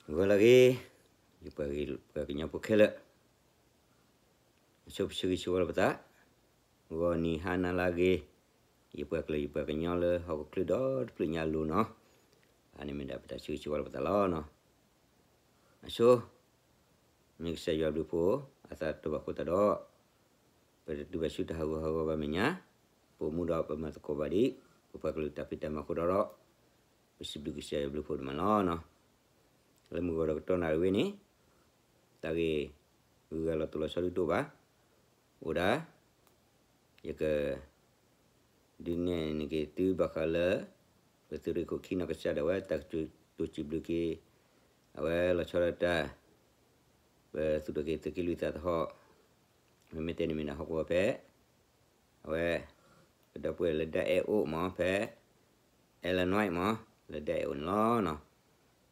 ဂီၤလၢအဂ့ၤ, ယပှၤကညီဖိခဲလၢာ်, အဆိပစံးဂ့ၤဆၢဝါလီၤပသး, ဂီၤနံၤဟါနၤလၢအဂ့ၤ, ယပှၤကလုာ်ယပှၤကညီလၢဟီၣ်ခိၣ်ချၢဒီတဖျၢၣ်ညါအလိၤနီၤ, အန့ၣ်မ့ၢ်ဒၣ်ပတၢ်ဆၢဂ့ၤဆၢဝါလီၤပသးလီၤနီၤ. အဆိ မ့ၢ်ကစၢ်ယွၤဘျုးဖှိၣ် အသးတဘၣ်ဃိသတးဒီး, ပတတုၤဘၣ်ဆူတၢ်ဟးဂူာ်ဟးဂီၤဘၣ်မဲာ်ညါ, ပအိၣ်မူဒီးပမၤသကိးဘၣ်ဒံး ပပှၤကလုာ်တၢ်ဖံးတၢ်မၤအဃိဒီး, ပစံးဘျုးကစၢ်ယွၤဘျုးဖှိၣ်ဒိၣ်မးလီၤနီၤ. လၢမုၢ်ဂီၤဒီးကတီၢ်နၣ်ရံၣ်ဝဲန့ၣ်, တၢ်ဂ့ၢ်ဂုၤဂၤလီၤတိၢ်လီၤဆီဒုးတအိၣ်ဘၣ်, အိၣ်ဒၣ် ယက ဒုးနဲၣ်န့ၢ်က့ၤသုဘၣ်ဃးလၢ ပသုးရ့ၣ်ခိၣ်ခံနီၢ်ကစၢ်ဒၣ်ဝဲ တၢ်ကတိၤစံးဘျုးက့ၤ အဝဲလီၤဆီဒၣ်တၢ် ပသုးထီၣ်က့ၤသုးက့လွံၢ်သးသဟီၣ်, မ့မ့ၢ်တဲန့ၣ်မ့ၢ်ဒၣ်ဟီၣ်ကဝီၤဖဲ အဝဲ ပဒီပုၢ်ဝဲၢ်လၢဒၣ်အဲၣ်အိၣ်မး ဖဲ Illinois မး လၢဒၣ်အဲၣ်အိၣ်န့ၣ်လီၤ.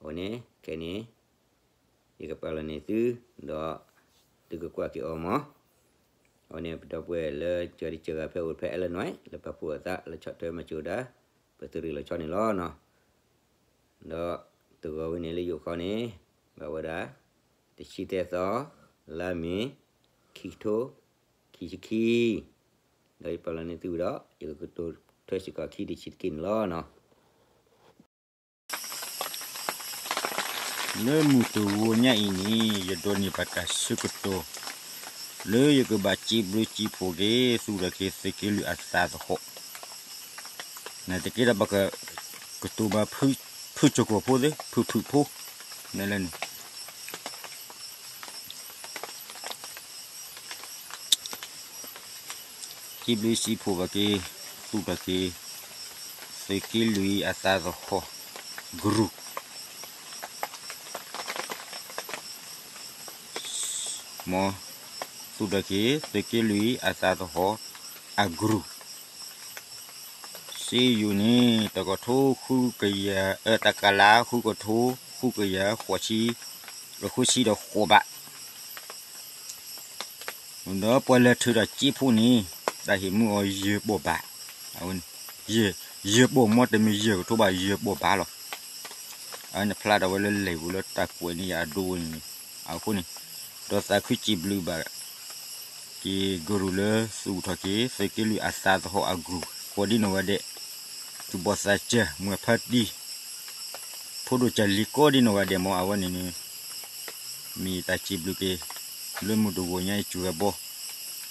အဝဲန့ၣ် ခဲအံၤန့ၣ် ယကပာ်လီၤန့ၢ်သု ဒီး သုကကွၢ်က့ၤအီၤမး. အဝဲန့ၣ် ပဒီပုၢ်ဝဲၢ်လၢစှၤတံၢ်စှၤဂၤဖဲအိၣ်ဖဲ Illinois လၢပာ်ဖှိၣ်အသးလၢဆီၣ်ထွဲမၤစၢၤဝဲဒၣ် ပသုးရ့ၣ်လီၤဆီန့ၣ်လီၤ. ဒီးတဂီၤဝဲန့ၣ်လၢယအိၣ်ဃီန့ၣ် ဘၣ်ဝဲဒၣ် တဆံသၢသီ လါမ့ၤ ခံကထိ ခံဆံခံ, ဒီးယပာ်လီၤန့ၢ်သုဝံၤဒီး ယကကတိၤထွဲစ့ၢ်ကီးခံတဆံးတက့ၢ်န့ၣ်လီၤ. လၢမုၢ်တဂီၤညါအံၤန့ၣ် ယဒိးန့ၢ်ဘၣ်တၢ်ဆၢကတီၢ် လၢယကဘၣ်စံးဘျုးစံးဖှိၣ်က့ၤ သူၣ်ထီၣ်က့ၤသုးက့လွံၢ်အသးသဟီၣ်, နတက့ဒီးပက ကတိၤဘၣ် ဖုကၠိကီၢ်ဖိသ့ၣ် ဖုဖုဖိ နလဲၣ်န့ၣ် စံးဘျုးစံးဖှိၣ်ဘၣ်က့ၤ သူၣ်ထီၣ်က့ၤ သုးက့လွံၢ်အသးသဟီၣ် group မ် သူၣ်ထီၣ်က့ၤ သုးက့လွံၢ်အသးသဟီၣ်အ group စ့ယိၤန့ၣ် တကထိဃုကယၤ အၢ တကလးဃုကထိ ဃုကယၤ ဃိးဆံ ဃုဆံဒီးဃိးဘး ဒီးပှၤလဲၤထုးဒီးစ့ဖိန့ၣ် တၢ်ဟ့ၣ်မူအီၤယဲၢ်ဘီၣ်ဘး, အဝဲန့ၣ် ယဲၢ်ဘီၣ်မ့ၢ်တမ့ၢ်ယဲၢ်ကထိဘၣ် ယဲၢ်ဘီၣ်ဘးလီၤ. အဝဲန့ၣ်ဖျါဒၣ်ဝဲလၢလဲၣ်ပူၤလၢတၢ်ကွဲးန့ၢ်ယၤအဒိဝဲန့ၣ် အဃိန့ၣ် ဒီးသးခုစံးဘျုးဘၣ် က့ၤကရူၢ်လၢသူၣ်ထီၣ်က့ၤ သုးက့လွံၢ်အသးသဟီၣ်အ group ကိးဒံနီၢ်ဂၤဒဲး, သူၣ်ဘီၣ်သးစၢ် မုၢ်ဖါတံၢ် ဖိဒိၣ်ကၢ်လံၤကိးဒံနီၢ်ဂၤဒဲးမ့ၢ် အဝဲန့ၣ်န့ၣ် မ့ၢ်တၢ်စံးဘျုးက့ၤ လၢမုၢ်တဂီၤညါအံၤ စူၤဂၤဘီ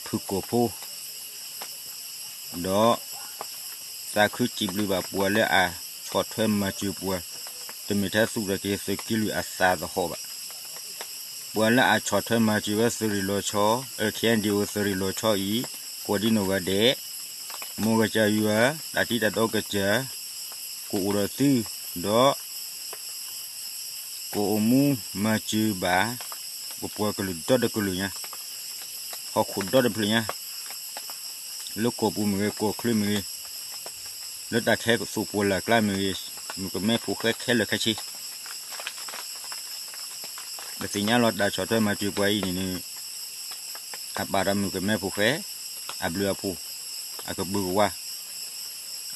ဖုကီၢ်ဖိ ဒီး သးခုစံးဘျုးဘၣ်ပှၤလၢအဆီၣ်ထွဲမၤစၢၤပှၤ, တမ့ၢ်ထဲသူၣ်ထီၣ်က့ၤ သုးက့လွံၢ်အသးသဟီၣ်ဘၣ်. ပှၤလၢအဆီၣ်ထွဲမၤစၢၤဝဲသုးရ့ၣ်လီၤဆီ, အၢ ခဲအံၤဒ်အိၣ်သုးရ့ၣ်လီၤဆီအံၤ, ကိးဒံနီၢ်ဂၤဒဲး, မ်ကစၢ်ယွၤ တၢ်တံၤတၢ်တီကစၢ် ကအိၣ်ဒီးသု, ဒီး ကအိၣ်မူမၤစၢၤဘၣ် ပပှၤကလုာ်ဒီတကလုာ်ညါ, ဟီၣ်ခိၣ်ဒီတဖျၢၣ်ညါ, လၢကီၢ်ပူၤမ့ၢ်ဂ့ၤ ကီၢ်ချၢမ့ၢ်ဂ့ၤ, လၢတၢ်ခဲသိၣ်ပှီၢ်လၢ်ကျါမ့ၢ်ဂ့ၤ, မုၣ်ကမဲဖိဃဲခဲလၢာ်ခဲဆ့ ပသ့ၣ်ညါလီၤတၢ်ဆီၣ်ထွဲမၤစၢၤပှၤအံၤန့ၣ်န့ၣ်, အပာ်ဒီးမုၣ်ကမဲဖိဃဲ, အဘျုးအဖှိၣ်, အကဘုးကဝါ,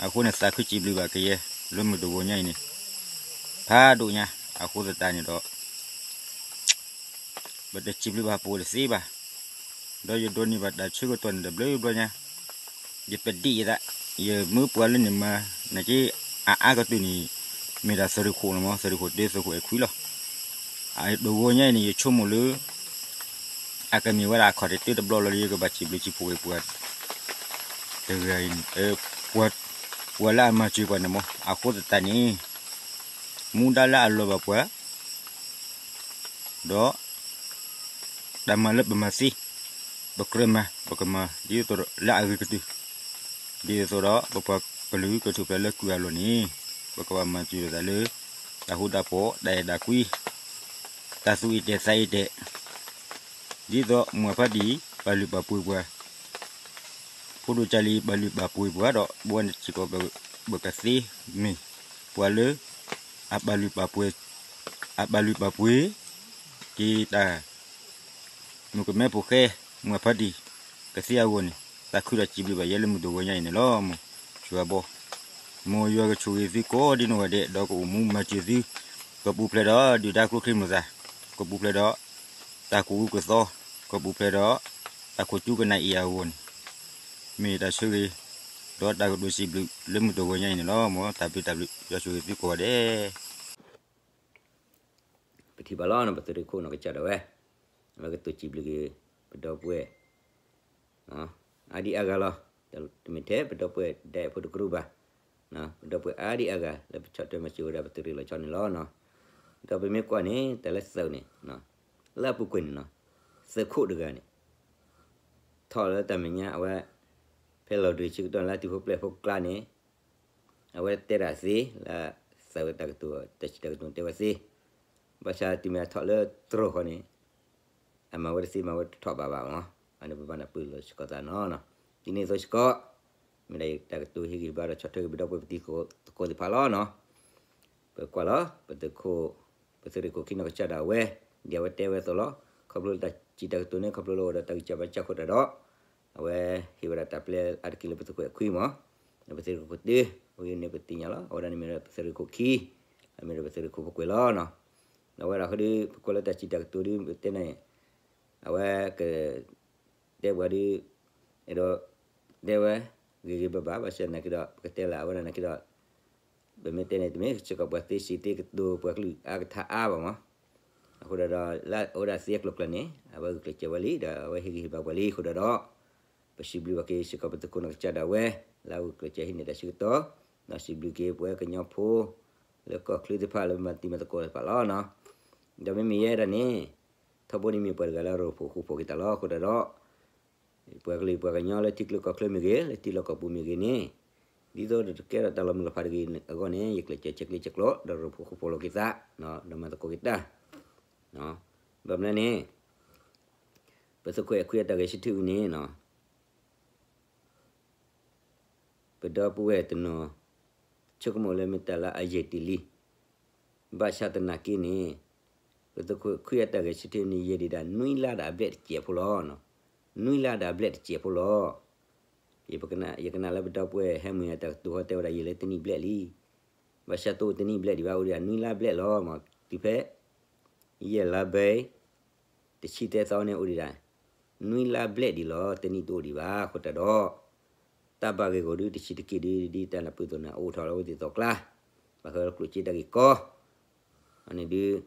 အဃိန့ၣ်သးခုစံးဘျုးဘၣ်ကယဲၢ် လၢမုၢ်တဂီၤညါအံၤန့ၣ်, ဖးဒိၣ်ညါ, အဃိသတးန့ၣ်ဒီး ပတစံးဘျုးဘၣ်ပှၤတသ့ဘၣ်. ဒီးယဒိးန့ၢ်ဘၣ်တၢ်ဆၢကတီၢ်န့ၣ်တဘျီဘျီညါ, ယပဒံးယသး, ယမ့ၢ်ပှၤလၢန့ၣ်မၤ, နက့ အအါကတၢၢ်န့ၣ်, မ့ၢ်ဒၣ်သုးရ့ၣ်ခိၣ်န့ၣ်မ့ၢ် သုးရ့ၣ်ခိၣ်တၢ သုးခိၣ်အဲၣ်ခွံလီၤ. တဂီၤညါအံၤန့ၣ် ယဆိကမိၣ်လၢ အကမ့ၢ်ဝဲဒၣ်အခီၣ်ထံးတဘျီလီၤလၢယကဘၣ်စံးဘျုးစံးဖှိၣ်က့ၤပှၤ တဂၤအံၤန့ၣ်, ပှၤ, ပှၤလၢအမၤစၢၤပှၤန့ၣ်မ့ၢ် အဃိသတးန့ၣ်, မူဒါလၢအလီၤဘၣ်ပှၤ, ဒီး တၢ်မၤလၢပမၤသ့, ပကြၢးမၤ ပကမၤ ဒ်သိးဒီးလၢအဂ့ၤကတၢၢ်, ဒ်သိးဒီးပပှၤကလုာ်ကထူၣ်ဖျဲးလၢကုၢ်အလီၢ်န့ၣ်, ပကဘၣ်မၤစၢၤလိာ်သးလၢ တၢ်ဃူတၢ်ဖိး တၢ်အဲၣ်တၢ်ကွံ တၢ်သူၣ်အ့ၣ်တဲာ်သးအ့ၣ်တဲာ်, ဒ်သိးမုၢ်ဖါတံၢ် ပာ်လုၢ်ပာ်ပှ့ၤပှၤ, ဖိဒိၣ်ကၢ်လံၤ ပာ်လုၢ်ပာ်ပှ့ၤပှၤဒီး ပဝဲန့ၣ်စ့ၢ်ကီးပကသ့မ့ၢ်ပှၤလၢ အပာ်လုၢ်ပာ်ပှ့ၤ, အပာ်လုၢ်ပာ်ပှ့ၤ က့ၤတၢ် မုၣ်ကမဲဖိဃဲ မုၢ်ဖါတံၢ် ကသ့အဂီၢ်န့ၣ် သးခုဒီးစံးဘျုးဘၣ်ယဲလၢမုၢ်တဂီၤညါအံၤန့ၣ်လီၤ. မ်စှၤဘီ, မ်ယွၤကဆိၣ်ဂ့ၤသုကိးဒံနီၢ်ဂၤဒဲး ဒီးကအိၣ်မူမၤစၢၤသု, ကပူၤဖျဲးဒီးဒုၣ်ဒါကျိချံမျိာ်သၣ်, ကပူၤဖျဲးဒီးတၢ်ကူၣ်အူကူၣ်သီ, ကပူၤဖျဲးဒီးတၢ်ခိၣ်ကၠူကနၣ်အံၤအဂီၢ်န့ၣ်, မ့ၢ်တၢ်ဆၢဂ့ၤ ဒီးတၢ်ကတိၤစံးဘျုးလၢမုၢ်တဂီၤညါအံၤန့ၣ်လီၤ. မ်တၢ်ဘျုးတၢ်ဘျုး ယွၤဆိၣ်ဂ့ၤသုကိးဂၤဒဲး. ပထံၣ်ဘၣ်လီၤနီၤ ပသုးရ့ၣ်ခိၣ်နီၢ်ကစၢ်ဒၣ်ဝဲ, အဝဲကတိၤစံးဘျုးက့ၤ ပဒီပုၢ်ဝဲၢ် အါဒံအါဂၤလီၤ. တမ့ၢ်ထဲပဒီပုၢ်ဝဲၢ်ဒၣ်အဖိတကရူၢ်ဘၣ်, ပဒီပုၢ်ဝဲၢ်အါဒံအါဂၤ လၢပဆီၣ်ထွဲမၤစၢၤဝဲဒၣ်ပသုးရ့ၣ်လီၤဆီန့ၣ်လီၤ. ဒီးပမ့ၢ်ကွၢ်န့ၣ် တၢ်လၢသုးန့ၣ် လၢအပူၤကွံာ်န့ၣ်နီၤ, သုးခိၣ်တဂၤန့ၣ် ထီၣ်လၢတၢ်မဲာ်ညါအဝဲ ဖဲလီၤဒုးဆၢကတီၢ်လၢတံၤဖိပျဲၢ်ဖိကျါန့ၣ်, အဝဲတဲဒၣ်သ့ လၢသုးဝဲတၢ်ကတိၤ တၢ်စံးတၢ်ကတိၤတဲဝဲသ့, ဘၣ်ဆၣ်တုၤမ့ၢ်အထီၣ်လၢတြီၢ်ဃီန့ၣ် အမၤဝဲတသ့ မၤဝဲတထီၣ်ဘးဘၣ်မး, အန့ၣ်ပဘၣ်နၢ်ပၢၢ်လီၤစ့ၢ်ကီးသးနီၤ. ဒ်န့ၣ်အသိးစ့ၢ်ကီး မ့ၢ်ဒၣ်တၢ်ကတိၤဟ့ၣ်ဂံၢ်ဟ့ၣ်ဘါဒီးဆီၣ်ထွဲက့ၤပဒီပုၢ်ဝဲၢ်ပတံၤသကိးသ့ၣ်တဖၣ်လီၤနီၤ. ပကွၢ်လီၤ ပသုးခိၣ် ပသုးရ့ၣ်ခိၣ်ခံနီၢ်ကစၢ်ဒၣ်ဝဲ ဒ်အဝဲတဲဝဲအသိးလီၤ. ခီဖျိလၢတၢ်စံးတၢ်ကတိၤန့ၣ် ခီဖျိလၢအိၣ်ဒီးတၢ်ဂံၢ်စၢ်ဘါစၢ်အဃိတၢ်ဒီး အဝဲဟ့ၣ်ဝဲဒၣ်တၢ်ပျဲအါတက့ၢ်လၢပသုးခိၣ်အဲၣ်ခွံမး, ဒီးပသုးရ့ၣ်ခိၣ်တၢ အဝဲန့ၣ်ပသ့ၣ်ညါလီၤ. အဝဲဒၣ်န့ၣ်မ့ၢ်ဒီးပသုးရ့ၣ်ခိၣ်ခံ, အမ့ၢ်ဒီးပသုးရ့ၣ်ခိၣ်ဖိကွဲးလီၤနီၤ. ဒီးအဝဲဒၣ်ဃီဒီး ပကွၢ်လၢတၢ်စံးတၢ်ကတိၤဒီး ပတဲန့ၣ် အဝဲက တဲပှၤဒီး အဲၣ်ဒိး တဲဝဲ ဂ့ၤဂ့ၤဘၣ်ဘၣ် ဘၣ်ဆၣ်သနာ်က့ဒီး ပကတဲလၢအဝဲဒၣ်နာ်က့ဒီး ပမ့ၢ်တဲန့ၣ် တမ့ၢ်စ့ၢ်ကီးပှၤသ့စံးသ့ကတိၤပှၤကလုာ်အါကထါအါဘၣ်မး, အဃိဒီး လၢအဝဲဒၣ်သ့အကျိၤကျဲန့ၣ် အဝဲဂုာ်ကျဲးစၢးဝဲလံ ဒီးအဝဲဟ့ၣ်ဂံၢ်ဟ့ၣ်ဘါပှၤလံအဃိဒီး ပစံးဘျုးဘၣ်က့ၤစ့ၢ်ကီးပသုးခိၣ်နီၢ်ကစၢ်ဒၣ်ဝဲ လၢအဂုာ်ကျဲးစၢးဟံးန့ၢ်တၢ်ဆၢကတီၢ်, ဒီးစံးဘျုးက့ၤပဝဲကညီဖိ လၢကီၢ်ချၢသ့ၣ်တဖၣ်လၢပမၤတံၤမၤသကိးသ့ၣ်တဖၣ်လီၤနီၤ. ဒီးမ့မ့ၢ်ယဲဒၣ်န့ၣ် ထီဘိန့ၣ်မ့ၢ်ပှၤတဂၤလၢအရ့ၣ်ဖိဃူဖိးက့ၤတၢ်လီၤ. အဃိတၢ်ဒီး ပှၤကလုာ်ပှၤကညီလၢထံကျိကီၢ်ချၢမ့ၢ်ဂ့ၤ လၢထံလီၢ်ကီၢ်ပူၤမ့ၢ်ဂ့ၤန့ၣ် ဒ်သိးဒီးတကဲထီၣ်တၢ်လီၤမုၢ်လီၤဖးတဂ့ၤအဂီၢ်န့ၣ် ယကျဲးစၢးဆဲးကျိးဆဲးကျိးဒီးရ့ၣ်ဖိဃူဖိးလိာ်က့ၤသး ဒီးမၤသကိးက့ၤတၢ် ဘၣ်မနုၤန့ၣ် ပသုးခိၣ်အဲၣ်ခွံအတၢ်ဂဲၤဆၢထၢၣ်ဝဲန့ၣ် ပဒီပုၢ်ဝဲၢ်တနီၤ ဆိကမိၣ်လၢမ့ၢ်တၢ်လၢအယံာ်တ့ၢ်လံ. ဘၣ်ဆၣ်သနာ်က့န့ၣ် ပသုးခိၣ်အဲၣ်ခွံအတၢ်ဂဲၤဆၢထၢၣ်န့ၣ် ယဲၢ်ဒံးဒၣ်နွံလါဒီးအဘျဲၣ်တစဲးဖိလီၤ. နွံလါဒီးအဘျဲၣ်တစဲးဖိလီၤ. ယကနၣ်လၢပဒီပုၢ်ဝဲၢ်ဟဲမုၢ်အတၢ်ကတိၤဟီတဲဝဲဒၣ်ယဲၢ်လၢတနံၣ်ဘျဲၣ်လံ. ဘၣ်ဆၣ်တအိၣ်တနံၣ်ဘျဲၣ်ဒံးဘၣ် အိၣ်ဒံးဒၣ်နွံလါဘျဲၣ်လီၤ. တုၤဖဲ ယဲၢ်လါဘဲ တဆံသၢသီန့ၣ်အိၣ်ဒံးဒၣ် နွံလါဘျဲၣ်ဒံးလီၤ. တနံၣ်တအိၣ်ဒံးဘၣ်. အဃိတၢ်ဒီး တၢ်ဘၣ်ဂ့ၢ်ဂီၢ်ဒုးတဆံးတက့ၢ်ဒုး ဒ်တၢ်နၢ်ပၢၢ်အသိးန့ၣ် အအိၣ်ထီၣ်လၢအဝဲသ့ၣ်အသီကျါ, ဘၣ်ဃးလၢကျိၣ်စ့တၢ်ဂ့ၢ်ကီ အန့ၣ်ဒုး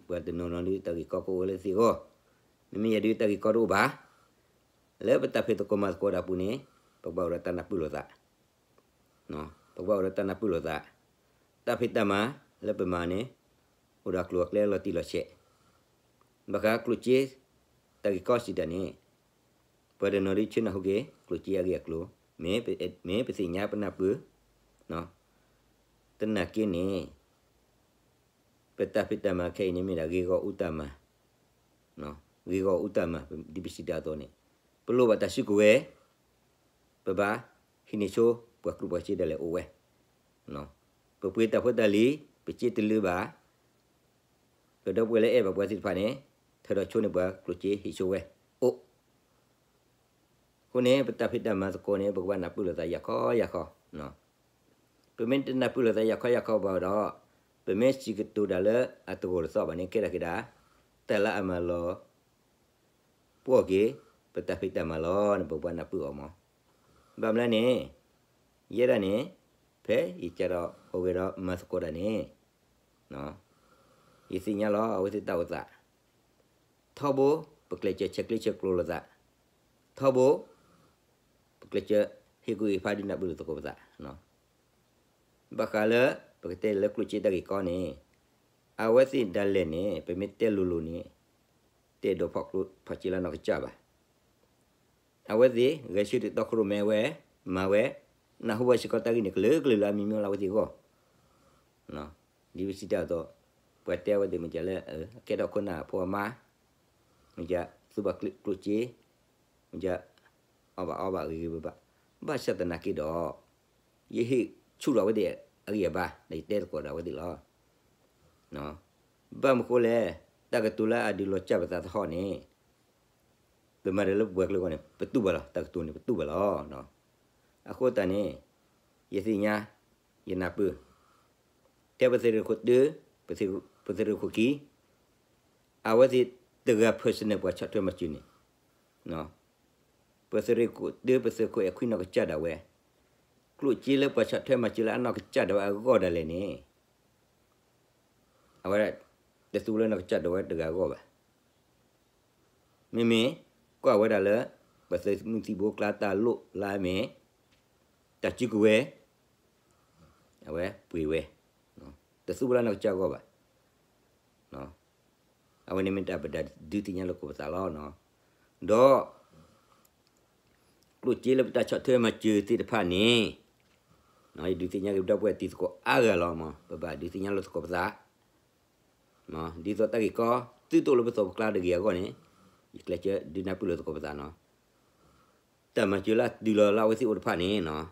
ပှၤတနီၤနီၤဒုးတၢ်ဂ့ၢ်ကီကအိၣ်ဝဲလၢသ့ၣ်အဂီၢ်, မ့မ့ၢ်ယဲဒုးတၢ်ဂ့ၢ်ကီတအိၣ်ဘၣ်. လၢပတၢ်ဖံးသကိးမၤသကိးတၢ်ပူၤန့ၣ် ပကဘၣ်အိၣ်ဒီးတၢ်နၢ်ပၢၢ်လိာ်သး ပကဘၣ်အိၣ်ဒီးတၢ်နၢ်ပၢၢ်လိာ်သး, တၢ်ဖံးတၢ်မၤလၢပမၤန့ၣ် အိၣ်ဒီးအကျိၤအကျဲလီၤတံၢ်လီၤဆဲး, ဘၣ်ဃးကျိၣ်စ့ တၢ်ဂ့ၢ်ကီစံးတၢ်န့ၣ် ပှၤတနီၤဒုးဆၢနၢ်ဟူက့ၤ ကျိၣ်စ့အဂ့ၢ်အကျိၤ, မ့ၢ်ပသ့ၣ်ညါပနၢ်ပၢၢ်, သနာ်က့န့ၣ် ပတၢ်ဖံးတၢ်မၤခဲအံၤန့ၣ်မ့ၢ်ဒၣ်ဂ့ၢ်ဂီၢ်အူတၢ်မၤ, ဂ့ၢ်ဂီၢ်အူတၢ်မၤ ဒ်ပစံးတၢ်အသိးန့ၣ် ပလိၣ်ဘၣ်တၢ်စုကဝဲၤ, ပဘၣ်ဟံးန့ၢ်ဆိ ပှၤကျိၣ်ပှၤစ့ဒၣ်လဲာ်အိၣ်ဝဲ, ပပှ့ၤတၢ်ဖိတၢ်လံၤ ပစ့တလၢဘၣ်, ပဒီပုၢ်ဝဲၢ်လၢအဲၣ်ဘၣ်ပှၤသ့ၣ်တဖၣ်န့ၣ် ထၢဒီးဆိန့ၢ်ပှၤကျိၣ်စ့ဟံးဆိဝဲအိၣ် အဃိန့ၣ် ပတၢ်ဖံးတၢ်မၤသကိးန့ၣ် ပကဘၣ်နၢ်ပၢၢ်လိာ်သးယၤခီယၤခီ, ပမ့ၢ်တနၢ်ပၢၢ်လိာ်သးယၤခီယၤခီဘၣ်ဒီး ပမ့ၢ်စံးကတိၤတၢ်လၢအတဂီၢ်တသီဘၣ်န့ၣ် ကဲထီၣ်က့ၤဒၣ် တၢ်လၢအမၤလီၤ ပှီၢ်က့ၤ ပတၢ်ဖံးတၢ်မၤလီၤန့ၣ် ပကဘၣ်နၢ်ပၢၢ်အီၤမး, ဘၣ်မနုၤန့ၣ် ယဲဒၣ်န့ၣ် ဖဲယကဒီးဟူးဂဲၤဒီးမၤသကိးတၢ်န့ၣ် ယသ့ၣ်ညါလီၤ အဝဲသ့ၣ်တၢ်အိၣ်သး, ထီဘိ ပကျဲးစၢးဆဲးကျၢဆဲးကျိးလိာ်သး, ထီဘိ ပကျဲးစၢးဟ့ၣ်ကူၣ်ဟ့ၣ်ဖးဒုးနၢ်ပၢၢ်လိာ်သကိးပသး, ဘၣ်ဃးလၢ ပကတဲလၢကျိၣ်စ့တၢ်ဂ့ၢ်ကီန့ၣ် အဝဲသ့ၣ်ဒၣ်လဲာ်န့ၣ် ပမ့ၢ်တဲလိၤလိၤန့ၣ် တအဲၣ်ဒိးဖီၣ်ကျိဖီၣ်စ့လၢနီၢ်ကစၢ်ဘၣ်. အဝဲသ့ၣ် ဂဲၤဆၢထၢၣ်တီခိၣ်ရိၣ်မဲဝဲ မၤဝဲ နၢ်ဟူဘၣ်စ့ၢ်ကီးတၢ်ဂ့ၢ်န့ၣ် ကလုာ်ကလုာ်လၢအမံၤမံၤလၢအဝဲသ့ၣ်အဂီၢ် ဒ်ပစံးတၢ်အသိး ပှၤတဲအဝဲသ့ၣ်မ့ၢ်ကလဲၣ် ကဲထီၣ်ခိၣ်နၢ်အဖိအမါ, မ့ၢ်ကသူဘၣ်ကျိၣ်စ့, မ့ၢ်ကအီၣ်ဘၣ်အီဘၣ်ဂ့ၤဂ့ၤဘၣ်ဘၣ်, ဘၣ်ဆၣ်သနာ်က့ဒီး ယဟ့ၣ်ဆူၣ်ထီၣ်အဝဲသ့ၣ်အဂံၢ်အဘါ ဒီးယတဲသကိးဒီးအဝဲသ့ၣ်လီၤ. ဘၣ်မနုၤဃိလဲၣ်, တၢ်ကတိၤလၢအဒုးလီၤစၢ်ပသးသဟီၣ်န့ၣ် ပမၤတၢ်လၢပပှၤကလုာ်အဂီၢ်န့ၣ် ပတူၢ်ဘၣ်လီၤ, တၢ်ကတိၤန့ၣ် ပတူၢ်ဘၣ်လီၤ. အဃိသတးန့ၣ် ယသ့ၣ်ညါ ယနၢ်ပၢၢ် ထဲပသုးရ့ၣ်ခိၣ်တၢ ပသုးရ့ၣ်ခိၣ်ခံ, အဝဲသ့ၣ်တဂၤ personal ပှၤဆီၣ်ထွဲမၤစၢၤန့ၣ်, ပသုးရ့ၣ်ခိၣ်တၢ ပသုးခိၣ်အဲၣ်ခွံနီၢ်ကစၢ်ဒၣ်ဝဲ, ကျိၣ်စ့လၢပှၤဆီၣ်ထွဲမၤစၢၤလၢအနီၢ်ကစၢ်ဒၣ်ဝဲအဂီၢ်ဒၣ်လဲာ်န့ၣ်, အဝဲဒၣ်တသူလၢနီၢ်ကစၢ်ဒၣ်ဝဲတဂၤအဂီၢ်ဘၣ်. မ့မ့ၢ်ကွၢ်ဝဲဒၣ်လၢ ပသုးမုၢ်သံၣ်ဘိကျါတၢ်လိၣ်လၢအမ့ၢ် တၢ်စုကဝဲၤ အဝဲပှ့ၤဝဲ, တသူဝဲလၢနီၢ်ကစၢ်အဂီၢ်ဘၣ်. အဝဲန့ၣ်မ့ၢ်တၢ်ပဒုးသ့ၣ်ညါလိာ်သကိးပသးလီၤ. ဒီး ကျိၣ်စ့လၢပတၢ်ဆီၣ်ထွဲမၤစၢၤသ့ၣ်တဖၣ်န့ၣ်, ယဒုးသ့ၣ်ညါက့ၤပဒီပုၢ်ဝဲၢ်တံၤသကိးအါဂၤလီၤမး, ပဘၣ်ဒုးသ့ၣ်ညါလိာ်သကိးပသး, ဒ်သိးတၢ်ဂ့ၢ်ကီသုတအိၣ်လၢပသိးပကျါတဂ့ၤအဂီၢ်န့ၣ်, ယကျဲးစၢးဒုးနၢ်ပၢၢ်လိာ်သကိးပသးနီၤ. တၢ်မၤစၢၤလၢအတုၤလီၤလၢအဝဲသ့ၣ်အိၣ်တဖၣ်န့ၣ်နီၤ,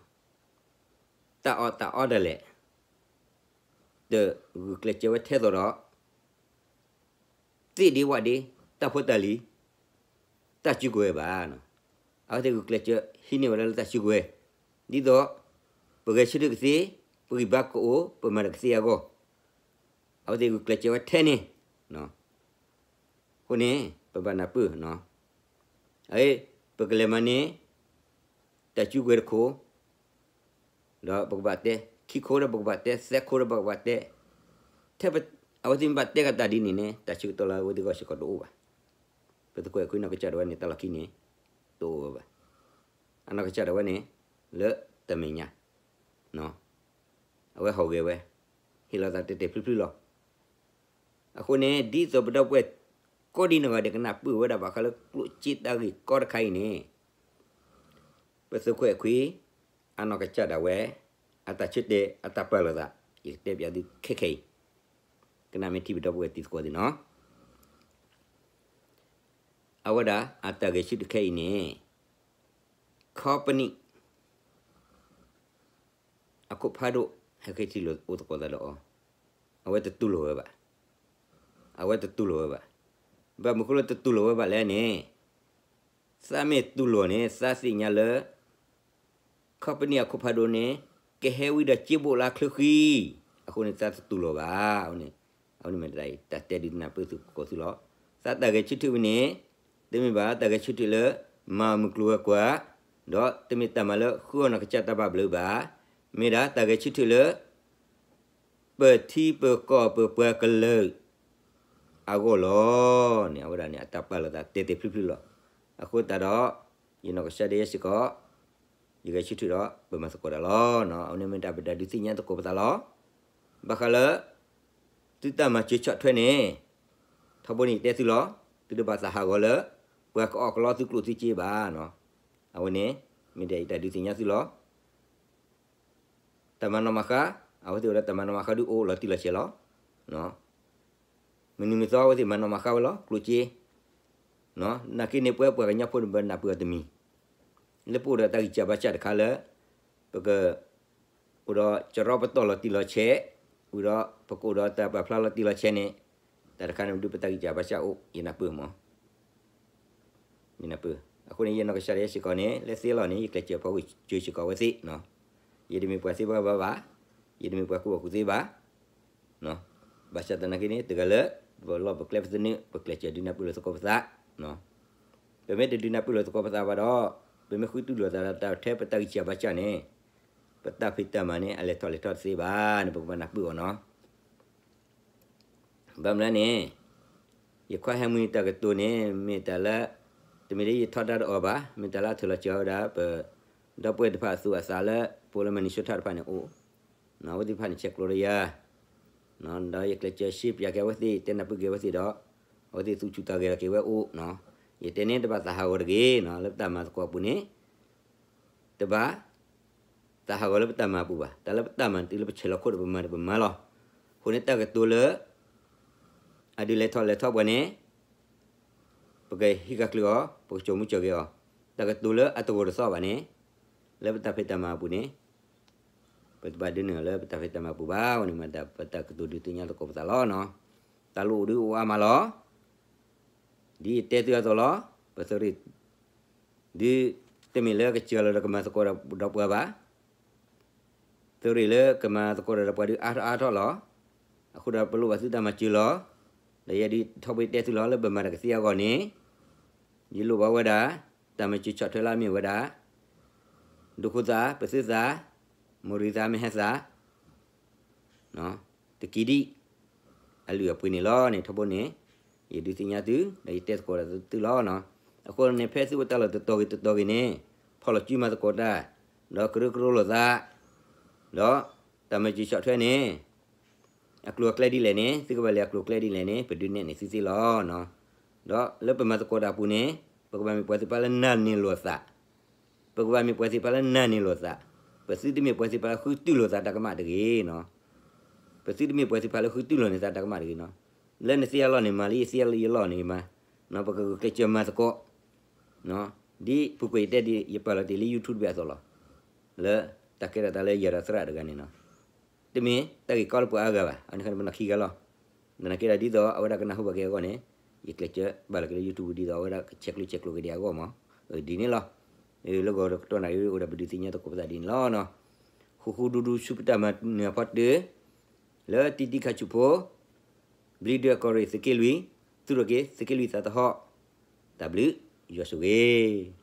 တၢ်အီၣ်တၢ်အီဒၣ်လဲာ် တဂုာ်ကျဲးစၢးဝဲထဲသိးဒီး သ့ၣ်ဒ့ဝၣ်ဒ့, တၢ်ဖိတၢ်လံၤ, တၢ်စုကဝဲၤဘၣ်. အဝဲသ့ၣ်ဂုာ်ကျဲးစၢးဟံးန့ၢ်ဝဲဒၣ်လၢတၢ်စုကဝဲၤ, ဒ်သိး ပဂဲၤဆၢထၢၣ်ကသ့, ပဂံၢ်ဘါကအိၣ်, ပမၤတၢ်ကသ့အဂီၢ်, အဝဲသ့ၣ်ဂုာ်ကျဲးစၢးဝဲထဲန့ၣ်, အဃိန့ၣ် ပဘၣ်နၢ်ပၢၢ်, အ ပကလဲၤမၤန့ၢ် တၢ်စုကဝဲၤတခိၣ် ဒီးပကဘၣ်တဲ, ခံခိၣ်ဒီးပကဘၣ်တဲ, သၢခိၣ်ဒီးပကဘၣ်တဲ, ထဲပ, အဝဲသ့ၣ်မ့ၢ်ဘၣ်တဲက့ၤတၢ်ဒ်န့ၣ်န့ၣ် တၢ်ဆၢကတီၢ်လၢအဝဲသ့ၣ်ဂီၢ်စ့ၢ်ကီးတအိၣ်ဘၣ်. ပသုးခိၣ်အဲၣ်ခွံနီၢ်ကစၢ်ဒၣ်ဝဲန့ၣ် တၢ်လီၢ်ခံန့ၣ် တအိၣ်ဝဲဘၣ်. အနီၢ်ကစၢ်ဒၣ်ဝဲန့ၣ် လၢတၢ်မဲာ်ညါ အဝဲဟီၣ်ဂဲၤဝဲ, ဟ့ၣ်လီၤသးတဲာ်တဲာ်ဖျုးဖျုးလီၤ. အဃိန့ၣ် ဒ်သိးပဒီပုၢ်ဝဲၢ်ကိးဒံနီၢ်ဂၤဒဲး ကနၢ်ပၢၢ်ဝဲဒၣ်ဘၣ်ဃးလၢကျိၣ်စ့တၢ်ဂ့ၢ်ကီတခါအံၤန့ၣ်, ပသုးခိၣ်အဲၣ်ခွံ အနီၢ်ကစၢ်ဒၣ်ဝဲ အတၢ်ဆၢတဲာ်အတၢ်ပာ်လီၤသး, ယကတဲပျးသုခဲခဲအံၤ, ကနၣ်မ့ၢ်ထံပဒီပုၢ်ဝဲၢ်တံၤသကိးသ့ၣ်နီၤ. အဝဲဒၣ်အတၢ်ဂဲၤဆၢထၢၣ်ခဲအံၤန့ၣ် company အခိၣ်ဖးဒိၣ် ဟဲဃ့ထံၣ်လိာ်အိၣ်သကိးသးဒီးအီၤ, အဝဲတတူၢ်လိာ်ဝဲဘၣ်. အဝဲတတူၢ်လိာ်ဝဲဘၣ်. ဘၣ်မနုၤဃိလၢတတူၢ်လိာ်ဝဲဘၣ်လဲၣ်န့ၣ်, သးမ့ၢ်တူၢ်လိာ်န့ၣ် သးသ့ၣ်ညါလၢ company အခိၣ်ဖးဒိၣ်န့ၣ် ကဟဲဝံဒီးစ့ဘိၣ်လၢချၢဃံ, အဃိန့ၣ်သးတတူၢ်လိာ်ဘၣ်. အဝဲန့ၣ်မ့ၢ်တၢ်တဲဒုးနၢ်ပၢၢ်သကိးသုလီၤ. သးတၢ်ဂဲၤဆၢထၢၣ်ဝဲန့ၣ် တမ့ၢ်ဘၣ်တၢ်ဂဲၤဆၢထၢၣ်လၢ မၤမုၢ်ကျိၤဝဲၤကွာ်, ဒီးတမ့ၢ်တၢ်မၤလၢဃုအီၣ်နီၢ်ကစၢ်တၢ်ဘၣ်ဘျုးဘၣ်, မ့ၢ်ဒၣ်တၢ်ဂဲၤဆၢထၢၣ်လၢ ပထံပကီၢ်ပပှၤကလုာ်အဂီၢ်လီၤန့ၣ်, အဝဲဒၣ်န့ၣ် အတၢ်ပာ်လီၤသးတဲာ်တဲာ်ဖျုးဖျုးလီၤ. အဃိသတးဒီး ယနီၢ်ကစၢ်ဒၣ်ယဲစ့ၢ်ကီး ယဂဲၤဆၢထၢၣ်ဒီးပမၤသကိးတၢ်လီၤ. အဝဲန့ၣ်မ့ၢ်တၢ်ပဒုးသ့ၣ်ညါသကိးပသးလီၤ. ဘၣ်ဃးလၢ သုတၢ်မၤစၢၤဆီၣ်ထွဲန့ၣ် ထီဘိန့ၣ်ယတဲသုလီၤ. သုတဘၣ်သးဟးဂီၤလၢ ပှၤကအီၣ်ကလီသုကျိၣ်သုစ့ဘၣ်. အဝဲန့ၣ် မ့ၢ်ဒၣ်ယတၢ်ဒုးသ့ၣ်ညါသုလီၤ. တၢ်မၤနီၣ်မၤဃါ, အဝဲသ့ၣ်အိၣ်ဒီးတၢ်မၤနီၣ်မၤဃါဒုးအိၣ်လီၤတံၢ်လီၤဆဲးလီၤ. မုၢ်နံၤမုၢ်သီအဝဲသ့ၣ်မၤနီၣ်မၤဃါဝဲလီၤ ကျိၣ်စ့, နာ်က့န့ၣ်ပဝဲပှၤကညီဖိန့ၣ် ပနၢ်ပၢၢ်အီၤတမံၤ, လၢပအိၣ်ဒီးတၢ်ဂံၢ်စၢ်ဘါစၢ်တခါလၢ ပက အိၣ်ဒီးစရီပတီၢ်လီၤတံၢ်လီၤဆဲး, ဝံၤဒီးပကအိၣ်ဒီးတၢ်ပာ်ဖျါလီၤတံၢ်လီၤဆဲးန့ၣ်, တၢ်တခါန့ၣ်ဒုးပတၢ်ဂံၢ်စၢ်ဘါစၢ်အိၣ် ယနၢ်ပၢၢ်မး ယနၢ်ပၢၢ်. အဃိန့ၣ် ယနီၢ်ကစၢ်ဒၣ်ယဲစ့ၢ်ကီးန့ၣ် လၢသ့လီၤန့ၣ် ယကျဲးစၢးဖီဝံၣ်စၢၤစ့ၢ်ကီးဝဲသ့ၣ်, ယတမ့ၢ်ပှၤသ့ပှၤဘၣ်ဘၣ်, ယတမ့ၢ်ပှၤကူၣ်ဘၣ်ကူၣ်သ့ဘၣ်. ဘၣ်ဆၣ်သနာ်က့န့ၣ် တဂၤလၢ ပလီၢ်ပကျဲပသနၢၣ် ပကျဲးစၢးဒုးနၢ်ပၢၢ်လိာ်သကိးပသး, ပမ့ၢ်တဒုးနၢ်ပၢၢ်လိာ်သကိးပသးဘၣ်ဒီး ပမ့ၢ်ဃုတူၢ်လိာ်သးဒီးတၢ်ထဲပတၢ်ဂံၢ်စၢ်ဘါစၢ်န့ၣ် ပတၢ်ဖံးတၢ်မၤန့ၣ် အလဲၤထီၣ်လဲၤထီၣ်တသ့ဘၣ်န့ၣ် ပကဘၣ်နၢ်ပၢၢ်အီၤနီၤ. ဘၣ်မနုၤလဲၣ်န့ၣ် ယခွါဟဲမုၢ်နံၤတၢ်ကတိၤန့ၣ် မ့ၢ်တၢ်လၢ တမ့ၢ်လၢယထီဒါဒီးအီၤဘၣ်, မ့ၢ်တၢ်လၢအထုးလီၤစၢၤဝဲဒၣ် ပ ဒီပုၢ်ဝဲၢ်တဖၣ်အသူၣ်အသးလၢ ပအိၣ်လၢ Minnesota တဖၣ်န့ၣ်အိၣ်, အဝဲသ့ၣ်တဖၣ်န့ၣ်ဆဲးကျိးဒီးယၤ, ဒီးယကျဲးစၢးရှဲပၠးက့ၤအဝဲသ့ၣ် တဲနၢ်ပၢၢ်က့ၤအဝဲသ့ၣ်ဒီး အဝဲသ့ၣ်သူၣ်ဆူၣ်သးဂဲၤလီၤက့ၤဝဲအိၣ်, ယတဲန့ၣ်တဘၣ်သးဟးဂီၤတဂ့ၤ, လၢပတၢ်မၤသကိးအပူၤန့ၣ် တဘၣ် သးဟးဂီၤလၢပတၢ်မၤအပူၤဘၣ်, တၢ်လၢပတၢ်မၤတုၤလၢပဆဲးလီၤခိၣ်ဒီးပမၤဒီးပမၤလီၤ. အဃိန့ၣ်တၢ်ကတိၤလၢ အဒုးလဲၤထီၣ်လဲၤထီပှၤန့ၣ် ပကဟံးဃာ်ကျၢၤအီၤ, ပကစိာ်မူစိာ်ဂဲၤအီၤ, တၢ်ကတိၤလၢအတဂီၢ်တသီဘၣ်န့ၣ် လၢပတၢ်ဖံးတၢ်မၤအပူၤန့ၣ် ပတဘၣ်ဒုးနုာ်လၢပတၢ်ဖံးတၢ်မၤအပူၤဘၣ်. အဝဲန့ၣ်မ့ၢ်ဒၣ်ပတၢ်ကတိၤဒုးသ့ၣ်ညါသကိးပသးလီၤ. တၢ်လိၣ်အိၣ်ဒုးအိၣ်အါမးလီၤ. ဒ်ယတဲသုအသိးလီၤ, ပသုးရ့ၣ် ဒုး တမ့ၢ်လၢကစၢ်လီၤဒီးကမၤသကိးဒီးပှၤဘၣ်. သုးရ့ၣ်လၢကမၤသကိးဒီးပှၤဒုးအါထီၣ်အါထီၣ်လီၤ. အဃိဒီးပလိၣ်ဘၣ်သုတၢ်မၤစၢၤလီၤ. ဒီးယဲဒုးထီဘိယတဲသုလီၤ လၢပမၤတၢ်ကသ့အဂီၢ်န့ၣ် ယလိၣ်ဘၣ်ဝဲဒၣ် တၢ်မၤစၢၤဆီၣ်ထွဲလၢအမ့ၢ်ဝဲဒၣ် ဒိခိၣ်သး ပသုးသး မရံသး မဟဲသး တကံဒံး အလုၢ်အပှ့ၤန့ၣ်လီၤန့ၣ် ထီဘိန့ၣ် ယဒုးသ့ၣ်ညါသု ဒီးယတဲသကိးဒီးသုလီၤ. အဃိန့ၣ် ဖဲသုအိၣ်တၢ်လီၢ်တတီၤဂ့ၤတတီၤဂ့ၤန့ၣ် ဖီၣ်လိာ်စုမၤသကိးတၢ် ဒီးကရၢကရိလိာ်သး ဒီးတၢ်မၤစၢၤဆီၣ်ထွဲန့ၣ် အကျိၤအကျဲဒ်လဲၣ်န့ၣ် သုကဘၣ်လဲၤအကျိၤအကျဲဒ်လဲၣ်န့ၣ် ပဒုးနဲၣ်န့ၢ်သုသ့လီၤ. ဒီးလၢပမၤသကိးတၢ်အပူၤန့ၣ် ပကဘၣ်မ့ၢ်ပှၤသ့ၣ်တဖၣ်လၢနာ်န့ၢ်လိာ်သး ပကဘၣ်မ့ၢ်ပှၤသ့ၣ်တဖၣ်လၢနာ်န့ၢ်လိာ်သး, ပသုတမ့ၢ်ပှၤသ့ၣ်တဖၣ်လၢဃုတူၢ်လိာ်သးတၢ်ကမၣ်တဂ့ၤနီၤ. ပသုတမ့ၢ်ပှၤသ့ၣ်တဖၣ်လၢဃုတူၢ်လိာ်န့ၢ်သးတၢ်ကမၣ်တဂ့ၤနီၤ. လၢနသ့အလီၢ်န့ၣ်မၤလၢယသ့အလီၢ်န့ၣ်မၤ, ပကဂုာ်ကျဲးစၢးမၤသကိး, ဒ်ပူၤကွံာ်ယတဲဒ် ယပာ်လီၤတ့ၢ်လၢ YouTube တဘ့ၣ်အသိးလီၤ. လၢတၢ်ကဲထီၣ်သးလၢယၤဒီးသရၣ်တဂၤန့ၣ်နီၤ တမ့ၢ်တၢ်ဂ့ၢ်ကီလၢပှၤအါဂၤဘၣ်. အန့ၣ်ခီန့ၣ် ပနီၢ်ခံဂၤလီၤ. သနာ်က့ဒီးဒ်သိးအဝဲဒၣ်ကနၢ်ဟူဘၣ်က့ၤအဂီၢ်န့ၣ် ယကျဲးစၢးပာ်လီၤက့ၤလၢ YouTube ဒ်သိးအဝဲဒၣ်ကဆဲးကျိးဆဲးကျိးက့ၤဒံးအဂီၢ်မး. ဒ်န့ၣ်လီၤ. လၢဂီၤဒီးကတီၢ်နၣ်ရံၣ်အိၣ်ဒီး ပဒုးသ့ၣ်ညါသကိးပသးဒ်န့ၣ်လီၤ. ဃူဃူဒူဒူဆူပတၢ်မၤနၢၤအဖီတၢၢ် လၢတံတံခါဆူၣ်ဖိ ဘျံးဒၢးကီၢ်ရ့ၣ်သုးက့လွံၢ်, သူၣ်ထီၣ်က့ၤသုးက့လွံၢ်သးသဟီၣ်, တၢ်ဘျုးယွၤဆိၣ်ဂ့ၤ